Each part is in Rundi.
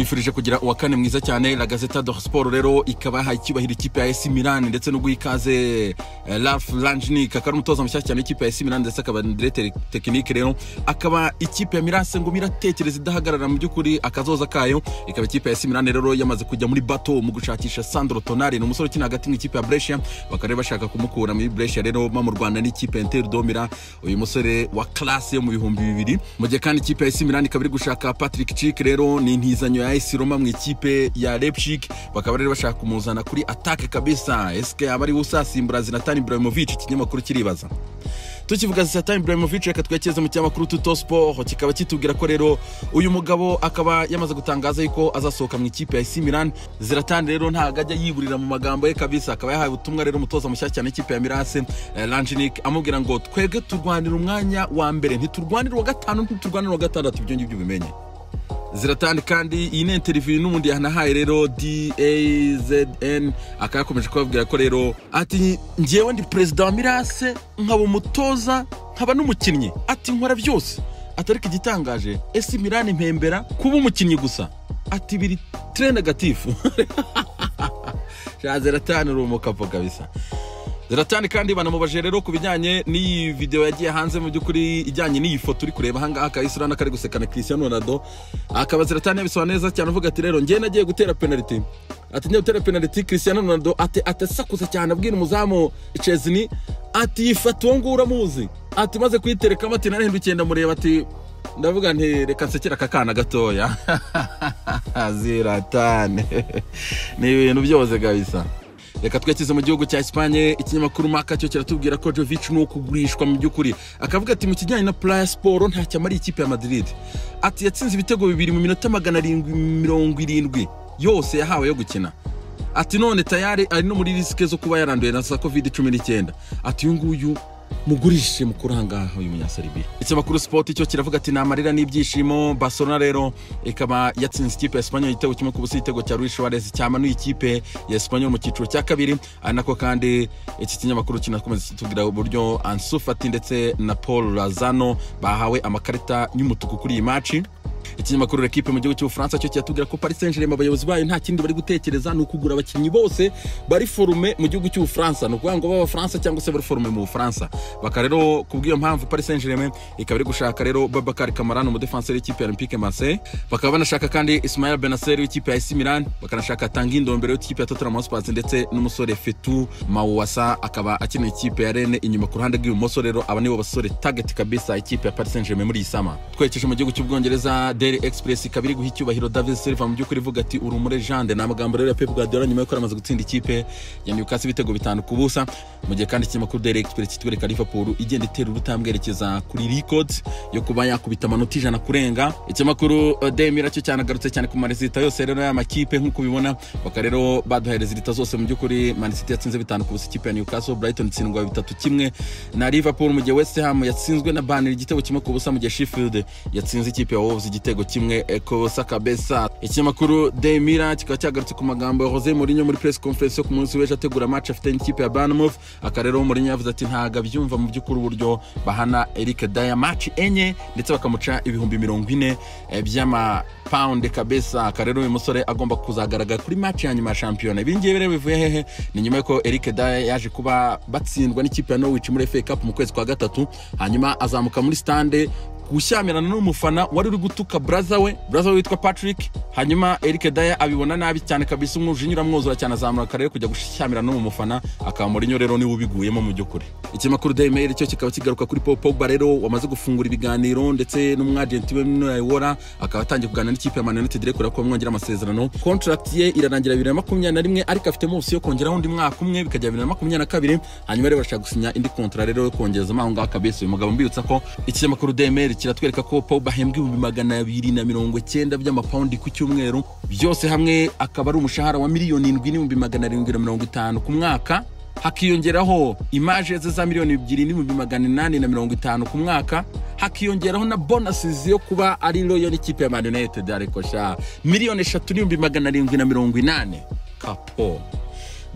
Nkwifurije kugira uwa kane mwiza cyane. La Gazzetta dello Sport rero ikaba yahaye icyubahiro ikipe ya AC Milan ndetse no guha ikaze Ralf Rangnick, akaba ari umutoza mushyashya cyane w'ikipe ya AC Milan ndetse akaba directeur technique. Rero akaba ikipe ya Milan ngo miratekereza idahagarara mu by'ukuri akazoza kayo. Ikaba ikipe ya AC Milan rero yamaze kujya muri battle mu gushakisha Sandro Tonali, ni umusore ukina hagati mu ikipe ya Brescia. Bakaba rero bashaka kumukura muri Brescia rero mu Rwanda n'ikipe ya Inter de Milan, uyu musore wa classe yo mu 2000. Mu gihe kandi ikipe ya AC Milan ikaba iri gushaka Patrick Schick, rero ni intizanyo ya AS Roma mu ikipe ya Leipzig. Bakaba rero bashaka kumuzana kuri attaque kabisa. Eske aba ari usasimbura Zlatan Ibrahimovic? Ikinyamakuru kiribaza. Tukivuga Zlatan Ibrahimovic, reka twekeze mu kinyamakuru Tuttosport, kikaba kitubwira ko rero uyu mugabo akaba yamaze gutangaza yuko azasohoka mu ikipe ya AC Milan. Zlatan rero ntago ajya yiburira mu magambo ye kabisa. Akaba yahaye ubutumwa rero umutoza mushya cyane ikipe ya Milan, Rangnick, amubwira ngo twebwe turwanira umwanya wa mbere, ntiturwanira uwa gatanu, ntiturwanira uwa gatandatu, ibyo ngibyo ubimenye. Zlatan kandi iyi ni interview n'ubundi yanahaye rero DAZN, akaba yakomeje kubabwira ko rero ati njyewe ndi perezida wa Milan, nkaba umutoza, nkaba n'umukinnyi, ati nkora byose, ati ariko igitangaje AC Milan impembera kuba umukinnyi gusa, ati biri très négatif. Sha Zlatan uri umukapo kabisa. Zlatan kandi banamubajije rero ku bijyanye n'iyi video yagiye hanze, mu by'ukuri ijyanye n'iyi foto uri kureba ahangaha, akaba urabona ko ari guseka na Cristiano Ronaldo. Akaba Zlatan yabisobanura neza cyane, avuga ati rero njye nagiye gutera penalty, ati ngiye gutera penalty, Cristiano Ronaldo ati atasakuza cyane abwira umuzamu Szczesny ati yifata uwo nguwo uramuzi, ati maze kuyiterekamo ati narahindukiye ndamureba, ati ndavuga nti reka nsekere aka kana gatoya. Zlatan ni ibintu byose kabisa. Reka twerekeze mu gihugu cya Espagne. Ikinyamakuru Marca cyo kiratubwira ko Jovic ni ukugurishwa mu by'ukuri. Akavuga ati mu kijyanye na plan ya sport ntacyo amariye ikipe ya Madrid. Ati yatsinze ibitego bibiri mu minota 770 yose yahawe yo gukina. Ati none tayari ari no muri risque zo kuba yaranduye na za COVID-19. Ati uyu nguyu mugurishe mukuru ahangaha uyu Munyaseribiya. Ikinyamakuru Sport cyo kiravuga ati ni amarira n'ibyishimo. Barcelona rero ikaba yatsinze ikipe ya Espanyol igitego 1-0, igitego cya Luis Suarez cyamanuye ikipe ya Espanyol mu cyiciro cya kabiri. Ari nako kandi iki kinyamakuru kinakomeza kitubwira uburyo Ansu Fati ndetse na Paul Lozano bahawe amakarita y'umutuku kuri iyi match. Ikinyamakuru L'Equipe mu gihugu cy'Ubufaransa cyo kiratubwira ko Paris Saint-Germain abayobozi bayo nta kindi bari gutekereza, ni ukugura abakinnyi bose bari formé mu gihugu cy'Ubufaransa, ni ukuvuga ngo b'Abafaransa cyangwa se bari formé mu Bufaransa. Baka rero kubw'iyo mpamvu Paris Saint-Germain ikaba iri gushaka rero Babacar Kamara, ni umudefanseri w'ikipe ya Olympique Marseille. Bakaba banashaka kandi Ismail Bennacer w'ikipe ya AC Milan, bakanashaka Tanguy Ndombele w'ikipe ya Tottenham Hotspur ndetse n'umusore Faitout Maouassa, akaba akina ikipe ya Rennes inyuma ku ruhande rw'ibumoso. Rero aba nibo basore target kabisa ikipe ya Paris Saint-Germain muri iyi summer. Twerekeje mu gihugu cy'Ubwongereza, Daily Express ikaba iri guha icyubahiro David Silva, mu by'ukuri ivuga ati uri umu légende. Ni amagambo rero ya Pep Guardiola nyuma yuko yaramaze gutsinda ikipe ya Newcastle ibitego 5-0. Mu gihe kandi ikinyamakuru Daily Express kitwereka Liverpool igenda itera urutambwe yerekeza kuri record yo kuba yakubita amanota 100 kurenga. Ikinyamakuru Daily Mirror cyo cyanagarutse cyane ku ma résultats yose rero y'amakipe nk'uko ubibona. Baka rero baduhaye résultats zose. Mu by'ukuri Man City yatsinze 5-0 ikipe ya Newcastle, Brighton itsindwa 3-1 na Liverpool, mu gihe West Ham yatsinzwe na Burnley igitego 1-0, mu gihe Sheffield yatsinze ikipe ya Wolves igitego 1-0 kabisa. Ikinyamakuru Daily Mirror kikaba cyagarutse ku magambo ya Jose Mourinho muri press conference yo ku munsi w'ejo ategura match afite n'ikipe ya Bournemouth. Aka rero Mourinho yavuze ati ntago abyumva mu by'ukuri uburyo bahana Eric Dier match enye ndetse bakamuca 40,000 by'amapawundi kabisa. Aka rero uyu musore agomba kuzagaragara kuri match ya nyuma ya shampiyona. Ibi ngibi rero bivuye hehe? Ni nyuma yuko Eric Dier yaje kuba batsindwa n'ikipe ya Norwich muri FA Cup mu kwezi kwa gatatu, hanyuma azamuka muri stande gushyamirana n'umufana wari uri gutuka brother we witwa Patrick. Hanyuma Eric Dier abibona nabi cyane kabisa, umwujinya uramwuzura cyane, azamura rero kujya gushyamirana n'uwo mufana, akaba Mourinho rero niwe ubiguyemo mu by'ukuri. Ikinyamakuru Daily Mail cyo kikaba kigaruka kuri Paul Pogba rero wamaze gufungura ibiganiro ndetse n'umwagenti we Mino Raiola, akaba atangiye kuganira n'ikipe ya Man United rero ko bamwongera amasezerano. Contract ye irarangira 2021, ariko afite option yo kongeraho undi mwaka umwe bikajya 2022. Hanyuma rero bashaka gusinya indi contrat rero yo kongezamo aho ngaho kabisa uyu mugabo. Mbibutsa ko ikinyamakuru Daily Mail kiratwereka ko Pogba ahembwa 290,000 by'amapawundi ku cyumweru, byose hamwe akaba ari umushahara wa 7,750,000 ku mwaka, hakiyongeraho image ze za 2,850,000 ku mwaka, hakiyongeraho na bonuses yo kuba ari loyal n'ikipe ya Man United. Ariko sha 3,780,000 kapo.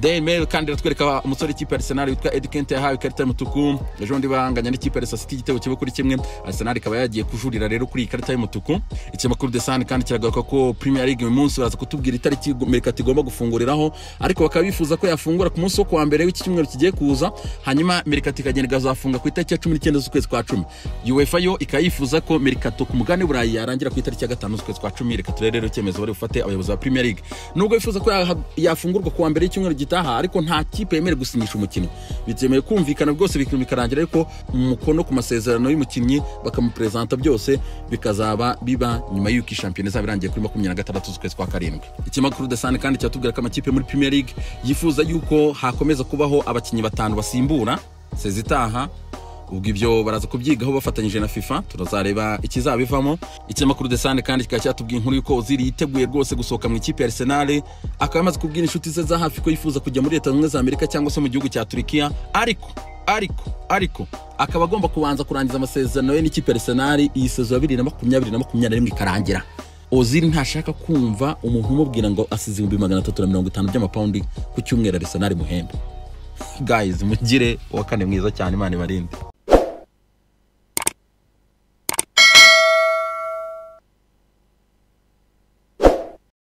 Daily Mail kandi iratwereka umusore ikipe ya Arsenal witwa Eddie Kent yahawe ikarita y'umutuku ejo bundi banganya n'ikipe ya Leicester City igitego 1-1. Arsenal ikaba yagiye kujurira rero kuri iyi karita y'umutuku. Ikinyamakuru The Sun kandi kiragaruka ko Premier League uyu munsi baraza kutubwira itariki mercato igomba gufunguriraho, ariko bakaba bifuza ko yafungura ku munsi wo kuwa mbere w'iki cyumweru kigiye kuza, hanyuma mercato ikagenda ikazafunga ku itariki ya 19 z'ukwezi kwa 10. UEFA yo ikaba yifuza ko mercato ku mugabane w'Uburayi yarangira ku itariki ya 5 z'ukwezi kwa 10. Reka turebe rero icyemezo bari bufate abayobozi ba Premier League. Nubwo bifuza ko yafungurwa kuwa mbere y'icyumweru gitaha, ariko nta kipe yemerewe gusinyisha umukinnyi, bitemewe kumvikana rwose bikarangira, ariko umukono ku masezerano y'umukinnyi bakamuperezanta byose bikazaba biba nyuma y'uko shampiyona izaba irangiye kuri 26 z'ukwezi kwa 7. Ikinyamakuru The Sun kandi kiratubwira ko amakipe muri Premier League yifuza yuko hakomeza kubaho abakinnyi 5 basimbura sezitaha. Ubwo ibyo baraza kubyigaho bafatanyije na FIFA, turazareba ikizabivamo. Ikinyamakuru The Sun kandi kikaba cyatubwiye inkuru y'uko Ozil yiteguye rwose gusohoka mu ikipe ya Arsenal, akaba yamaze kubwira inshuti ze za hafi ko yifuza kujya muri Leta Zunze Ubumwe za Amerika cyangwa se mu gihugu cya Turkiya, ariko akaba agomba kubanza kurangiza amasezerano ye n'ikipe ya Arsenal iyi sezo ya 2020 na 2021 ikarangira. Ozil ntashaka kumva umuntu umubwira ngo asize 350,000 by'amapawundi ku cyumweru Arsenal muhembe. Guys, mugire uwa kane mwiza cyane, Imana ibarinde.